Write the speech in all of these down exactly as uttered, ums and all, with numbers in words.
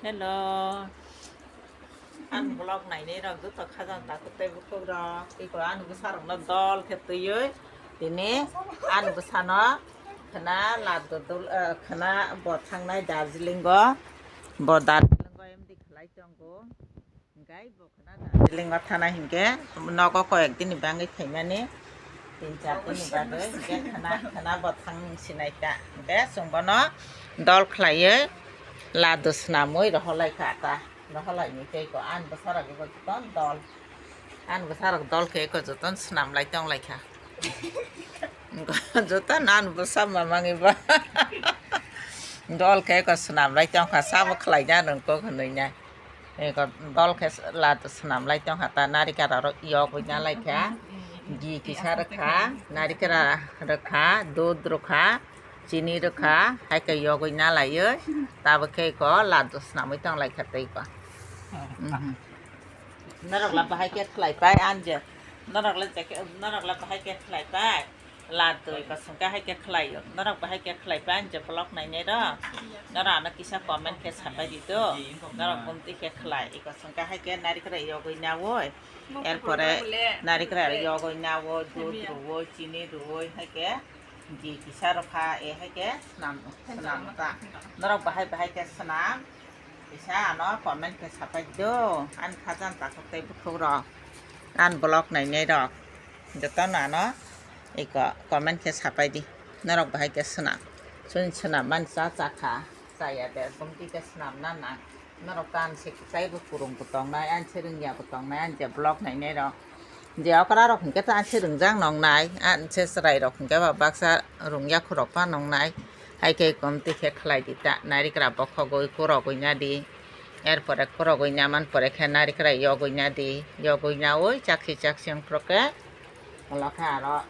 Hello. Ani vlog nainai rok joto khajang takhuk tei bukhuk rok. Tei ko ani bwsa rok no dol khe twiwi tini ani bwsa no khwna laddo dol, eh, khwna bo thangnai Darjeeling o. Bo Darjeeling o M D khlai tongo. Hingke bo khwna Darjeeling o thana hinkhe nogo koyek din ni bagwi phaimani, tin char din ni bagwi hinkhe khwna, khwna bo thang sinai ta. Hinkhe chwng bono dol khlaiwi laddo swnamwi rohorlai kha ta. Rohorlai ni tei ko ani bwsa rok bo joto dol. Ani bwsa rok dol khe ko joto swnam lai tong lai kha. Joto nan bwsa mamangwi ba. Dol khe ko swnam lai tong kha, sabo khlai na rwng kok hwnwi nai. Eko dol khe laddo swnam lai tong kha ta, narikra rok yogwi na lai kha, ghi kisa rwkha, narikra rwkha, dudh rwkha, chini rwkha, hai khe yogwi na laiwi, tabuk khe eko laddo swnamwi tong lai kha tei ko. Mhm. Norok la bahai khe khlai pai, anje norok la jekhe, norok la bahai khe khlai pai. Laddo eko songkha hai khe khlaio. Norok bahai khe khlai pai, je vlog nainai rok. Norok ano kisa comment khe sapai di do. Norok bumti khe khlai. Eko songkha hai khe narikra yogwi nawoi. Erpore narikra yogwi nawoi, dudh rwoi, chini rwoi hai khe. Ghi kisa rwkha, e hai khe swnam, swnam ta. Norok bahai bahai khe swnam. Kisa ano comment khe sapai di do. Ani khajang takhuk tei bukhuk rok. Ani vlog nainai rok. Jotono ano eko comment khe sapai di. Norok bahai khe swnam. Chwng swnam mani cha cha kha. Chaya de bumti khe swnam na nang. Norok kan se taibo kwrwng bo tongnai, ani se rwngya bo tongnai, ani je vlog nainai rok. Je okra rok hinkhe ta ani se rwngjak nongnai, ani se chwrai rok hinkhe ba baksa rwngya khorok pa nongnai. Hai khe komti khe khlai di ta, narikra bokhogwi kwrwgwi na di. Erpore kwrwgwi na man pore khe narikra yogwi na di. Yogwi nawi chaksi chaksi wng phuru khe ulo khe aro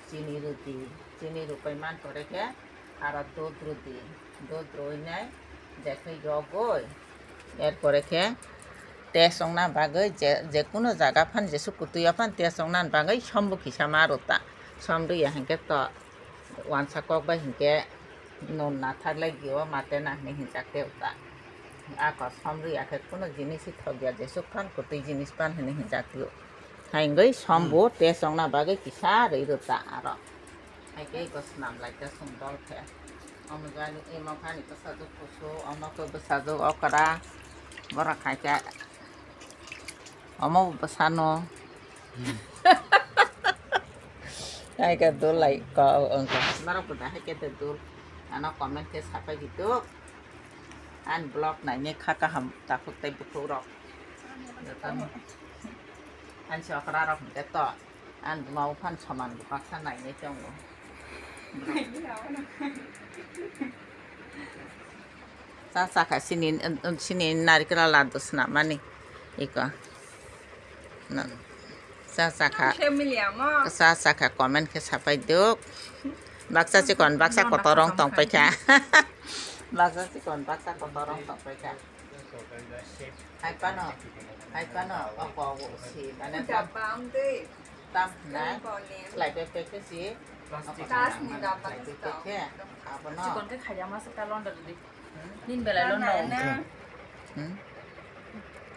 chini rw di. Chini rwpai man pore khe aro dudh rw di. Dudh rwinai je khe yogwi. Erpore khe test wngna bagwi je, je kuno jaga phan jesuk kwtwi o phan test wngna bagwi sombo kisa ma rw ta. Som rwya hinkhe to Wansa kok bai hinkhe nun nathar lai gio mate na hinwi hinjak tei uta. Ako som rwya khe kuno jinis thokya jesuk phan kwtwi jinis phan hinwi hinjak tio. Hai wngwi som bo test wngna bagwi kisa rwi rw ta aro. Hai khe eko swnam lai khe chwng dol khe. Omo jani imo khani bwsajwk kusu, omo khe bwsajwk okra. Borok hai khe Omo bo bwsano. Hai khe dul lai ko wngkha. Norok bo da hai khe de dul. Ano comment khe sapai di tuk. Ani vlog nainai kha kaham takhuk tei bukhuk rok. Jotono. Ani se okra rok hwnkhe to. Ani buma o phan soman bo baksa nainai tongo. Cha cha kha sini, sini narikra laddu swnamani. Iko. Na, cha cha kha. Family amo. Cha cha kha comment khe sapai duk. Baksa chikon, baksa kotorong tongpai kha. Baksa chikon, baksa kotorong tongpai kha. Hai pano, hai pano, oko si, mane tam, tam na, slide back back si, tas ni daba slide back back khe, abono. Chikon khe khaya masa ta londa di. Hmm? Nin belai londa. Hmm?